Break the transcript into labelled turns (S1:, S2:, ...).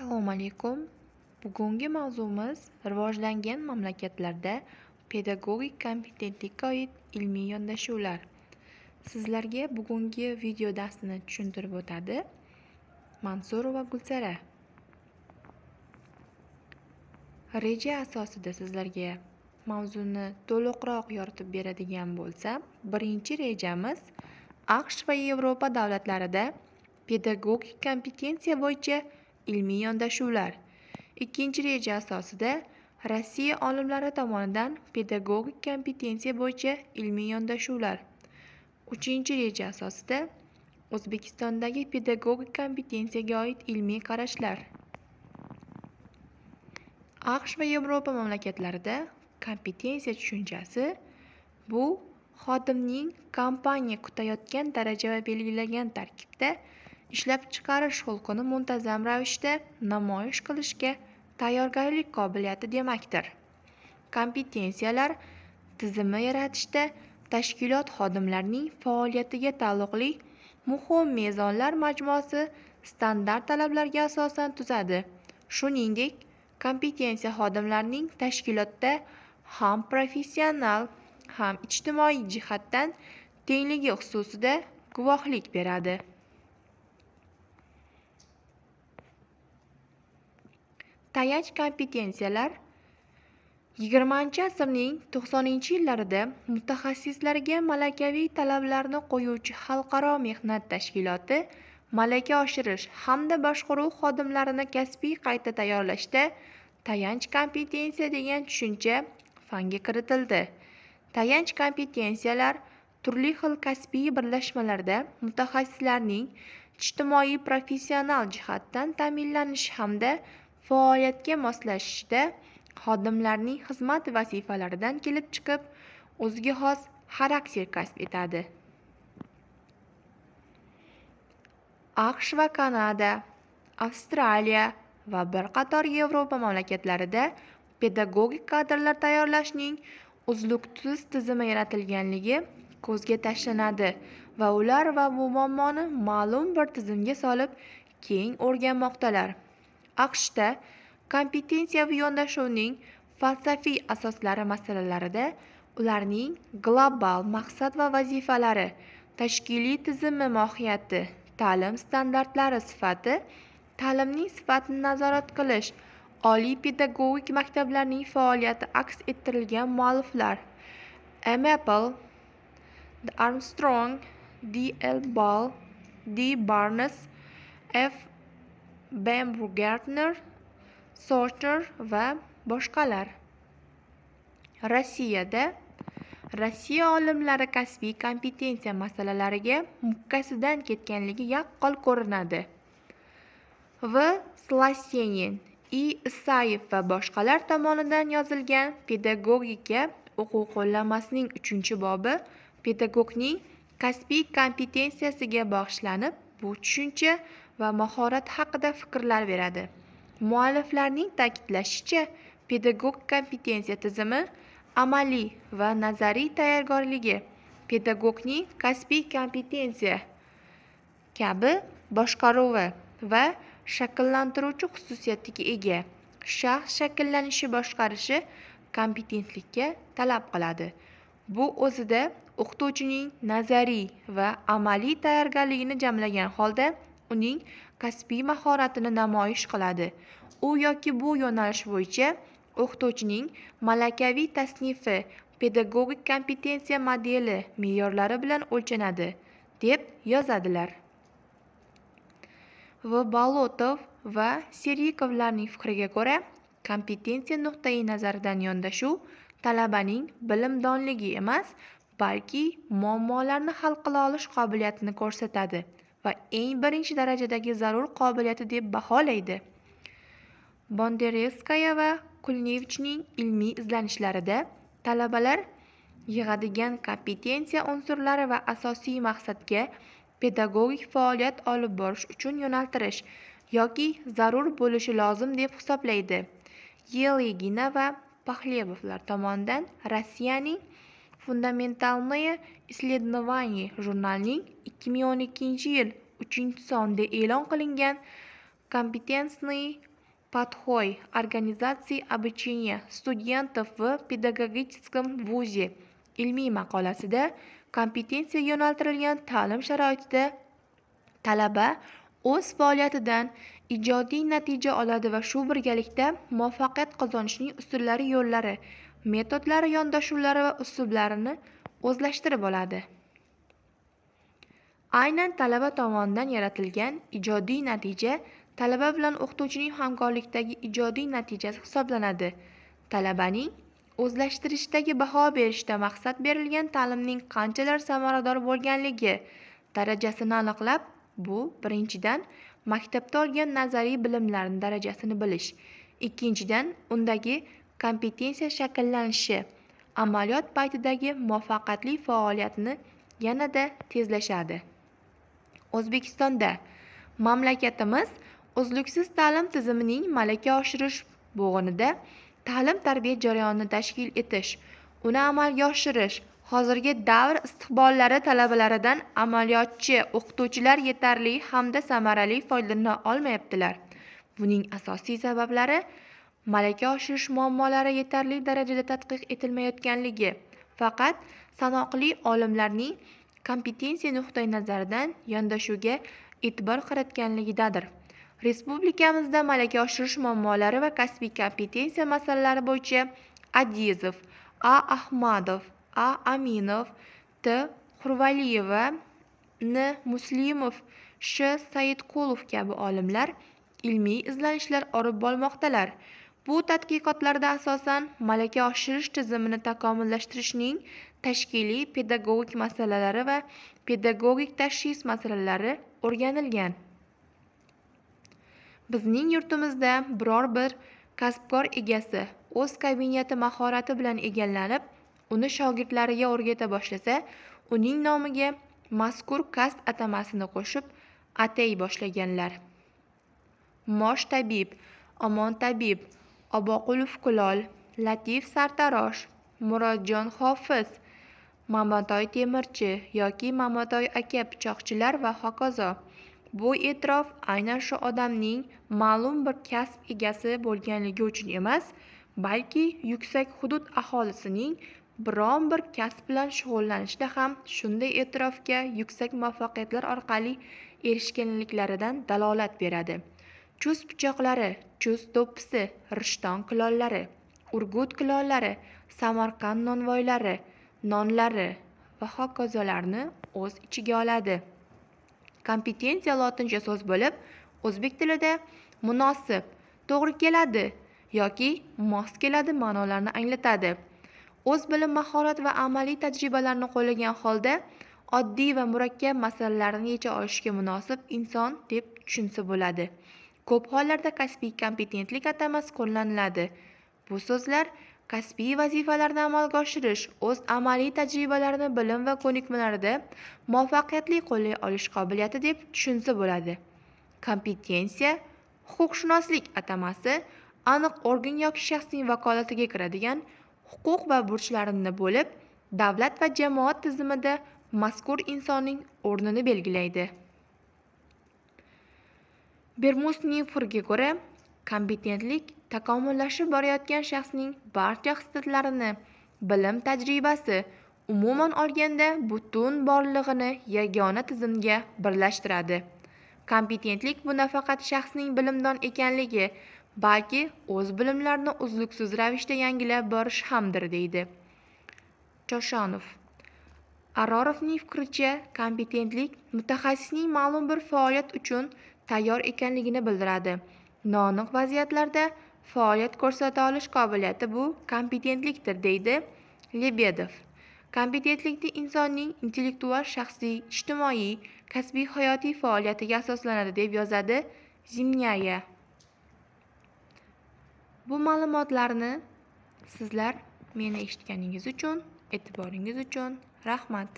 S1: Assalomu alaykum. Bugungi mavzumiz rivojlangan mamlakatlarda pedagogik kompetentlikka oid ilmiy yondashuvlar. Sizlarga bugungi video darsini tushuntirib o'tadi Mansurova Gulsara. Reja asosida sizlarga mavzuni to'liqroq yoritib beradigan bo'lsam, birinchi rejamiz AQSh va Yevropa davlatlarida pedagogik kompetensiya bo'yicha ilmiy yondashuvlar. Ikkinchi reja asosida Rossiya olimlari tomonidan pedagogik kompetensiya bo'yicha ilmiy yondashuvlar. Uchinchi reja asosida O'zbekistondagi pedagogik kompetensiyaga oid ilmiy qarashlar. AQSh va Yevropa mamlakatlarida kompetensiya tushunchasi bu xodimning kompaniya kutayotgan daraja va belgilangan tarkibda ishlab chiqarish xulqini muntazam ravishda namoyish qilishga tayyorgarlik qobiliyati demakdir. Kompetensiyalar tizimi yaratishda tashkilot xodimlarining faoliyatiga taalluqli muhim mezonlar majmuasi standart talablarga asosan tuzadi. Shuningdek, kompetensiya xodimlarning tashkilotda ham professional, ham ijtimoiy jihatdan tengligi xususida guvohlik beradi. Tayanch kompetensiyalar 20-asrning 90-yillarida mutaxassislarga malakaviy talablarni qo'yuvchi Xalqaro mehnat tashkiloti malaka oshirish hamda boshqaruv xodimlarini kasbiy qayta tayyorlashda tayanch kompetensiya degan tushuncha fanga kiritildi. Tayanch kompetensiyalar turli xil kasbiy birlashmalarda mutaxassislarning ijtimoiy professional jihatdan ta'minlanishi hamda faoliyatga moslashishda xodimlarning xizmat vazifalaridan kelib chiqib, o'ziga xos xarakter kasb etadi. AQSh va Kanada, Avstraliya va bir qator Yevropa mamlakatlarida pedagogik kadrlar tayyorlashning uzluksiz tizimi yaratilganligi ko'zga tashlanadi va ular va bu muammoni ma'lum bir tizimga solib keng o'rganmoqdalar. AQShda kompetensiyaviy yondashuvning falsafiy asoslari masalalarida ularning global maqsad va vazifalari, tashkiliy tizimi mohiyati, ta'lim standartlari sifati, ta'limning sifatini nazorat qilish, oliy pedagogik maktablarning faoliyati aks ettirilgan mualliflar M. Apple, D. Armstrong, D. L. Ball, D. Barnes, F. Baumgartner, Sorter va boshqalar. Rossiyada Rossiya olimlari kasbiy kompetensiya masalalariga mukkasidan ketganligi yaqqol ko'rinadi. V. Slasenin, I. Isayev va boshqalar tomonidan yozilgan Pedagogika o'quv qo'llanmasining 3-bobi pedagogning kasbiy kompetensiyasiga bag'ishlanib, bu tushuncha va mahorat haqida fikrlar beradi. Mualliflarning ta'kidlashicha, pedagog kompetensiya tizimi amaliy va nazariy tayyorgarligi pedagogning kasbiy kompetensiya kabi boshqaruvi va shakllantiruvchi xususiyatiga ega shaxs shakllanishi boshqarishi kompetentlikka talab qiladi. Bu o'zida o'qituvchining nazariy va amaliy tayyorgarligini jamlagan holda uning kasbiy mahoratini namoyish qiladi. U yoki bu yo'nalish bo'yicha o'qituvchining malakaviy tasnifi pedagogik kompetensiya modeli me'yorlari bilan o'lchanadi, deb yozadilar. V. Bolotov va Serikovlarning fikriga ko'ra, kompetensiya nuqtai nazaridan yondashuv talabaning bilimdonligi emas, balki muammolarni hal qila olish qobiliyatini ko'rsatadi va eng birinchi darajadagi zarur qobiliyati deb baholaydi. Bondarevskaya va Kulnevichning ilmiy izlanishlarida talabalar yig'adigan kompetensiya unsurlari va asosiy maqsadga pedagogik faoliyat olib borish uchun yo'naltirish yoki zarur bo'lishi lozim deb hisoblaydi. Yelegina va Paxlebovlar tomonidan Rossiyaning Fundamentalnoye исследование jurnalining 2012-yil 3-sonida e'lon qilingan Компетентные Подход организации обучения студентов в педагогическом вузе" ilmiy maqolasida kompetensiyaga yo'naltirilgan ta'lim sharoitida talaba o'z faoliyatidan ijodiy natija oladi va shu birgalikda muvaffaqiyat qozonishning usullari, yo'llari, metodlari, yondashuvlari va uslublarini o'zlashtirib oladi. Aynan talaba tomonidan yaratilgan ijodiy natija talaba bilan o'qituvchining hamkorlikdagi ijodiy natijasi hisoblanadi. Talabaning o'zlashtirishdagi baho berishda maqsad berilgan ta'limning qanchalar samarador bo'lganligi darajasini aniqlab, bu birinchidan maktabda olgan nazariy bilimlarning darajasini bilish, ikkinchidan undagi kompetensiya shakllanishi, amaliyot paytidagi muvaffaqiyatli faoliyatni yanada tezlashadi. O'zbekistonda mamlakatimiz uzluksiz ta'lim tizimining malaka oshirish bo'g'inida ta'lim-tarbiya jarayonini tashkil etish, uni amalga oshirish, hozirgi davr istiqbollari talabalaridan amaliyotchi o'qituvchilar yetarli hamda samarali foydalana olmayaptilar. Buning asosiy sabablari malaka oshirish muammolari yetarli darajada tadqiq etilmayotganligi, faqat sanoqli olimlarning kompetensiya nuqtai nazaridan yondashuvga e'tibor qaratganligidadir. Respublikamizda malaka oshirish muammolari va kasbiy kompetensiya masalalari bo'yicha Adizov, A. Ahmadov, A. Aminov, T. Xurvaliyeva, N. Muslimov, Sh. Saidqulov kabi olimlar ilmiy izlanishlar olib bormoqdalar. Bu tadqiqotlarda asosan malaka oshirish tizimini takomillashtirishning tashkiliy pedagogik masalalari va pedagogik tashxis masalalari o'rganilgan. Bizning yurtimizda biror bir kasbkor egasi o'z kabineti mahorati bilan egallanib, uni shogirdlariga o'rgata boshlasa, uning nomiga mazkur kasb atamasini qo'shib atay boshlaganlar. Mosh tabib, Omon tabib, Oboqulov kulol, Latif sartarosh, Murodjon hofiz, Mamatoy temirchi yoki Mamatoy aka pichoqchilar va hokazo. Bu e'tirof aynan shu odamning ma'lum bir kasb egasi bo'lganligi uchun emas, balki yuksak hudud aholisining biron bir kasb bilan shug'ullanishda ham shunday e'tirofga yuksak muvaffaqiyatlar orqali erishganliklaridan dalolat beradi. Chust pichoqlari, Chust do'ppisi, Rishton kulollari, Urgut kulollari, Samarqand nonvoylari, nonlari va hokazolarni o'z ichiga oladi. Kompetensiya lotincha so'z bo'lib, o'zbek tilida munosib, to'g'ri keladi yoki mos keladi ma'nolarini anglatadi. O'z bilim, mahorat va amaliy tajribalarni qo'llagan holda oddiy va murakkab masalalarni yecha olishga munosib inson deb tushunsa bo'ladi. Ko'p hollarda kasbiy kompetentlik atamasi qo'llaniladi. Bu so'zlar kasbiy vazifalarni amalga oshirish, o'z amaliy tajribalarini bilim va ko'nikmalarida muvaffaqiyatli qo'llay olish qobiliyati deb tushunsa bo'ladi. Kompetensiya huquqshunoslik atamasi aniq organ yoki shaxsning vakolatiga kiradigan huquq va burchlarini bo'lib, davlat va jamoat tizimida mazkur insonning o'rnini belgilaydi. Bermusning fikriga ko'ra, kompetentlik takomillashib borayotgan shaxsning barcha xislatlarini, bilim tajribasi, umuman olganda butun borlig'ini yagona tizimga birlashtiradi. Kompetentlik bu nafaqat shaxsning bilimdon ekanligi, balki o'z bilimlarini uzluksiz ravishda yangilab borish hamdir, deydi Choshonov. Arorovning fikricha, kompetentlik mutaxassisning ma'lum bir faoliyat uchun tayyor ekanligini bildiradi. Noaniq vaziyatlarda faoliyat ko'rsata olish qobiliyati bu kompetentlikdir, deydi Lebedov. Kompetentlikni insonning intellektual, shaxsiy, ijtimoiy, kasbiy hayotiy faoliyatiga asoslanadi, deb yozadi Zimnyaya. Bu ma'lumotlarni sizlar meni eshitganingiz uchun, e'tiboringiz uchun rahmat.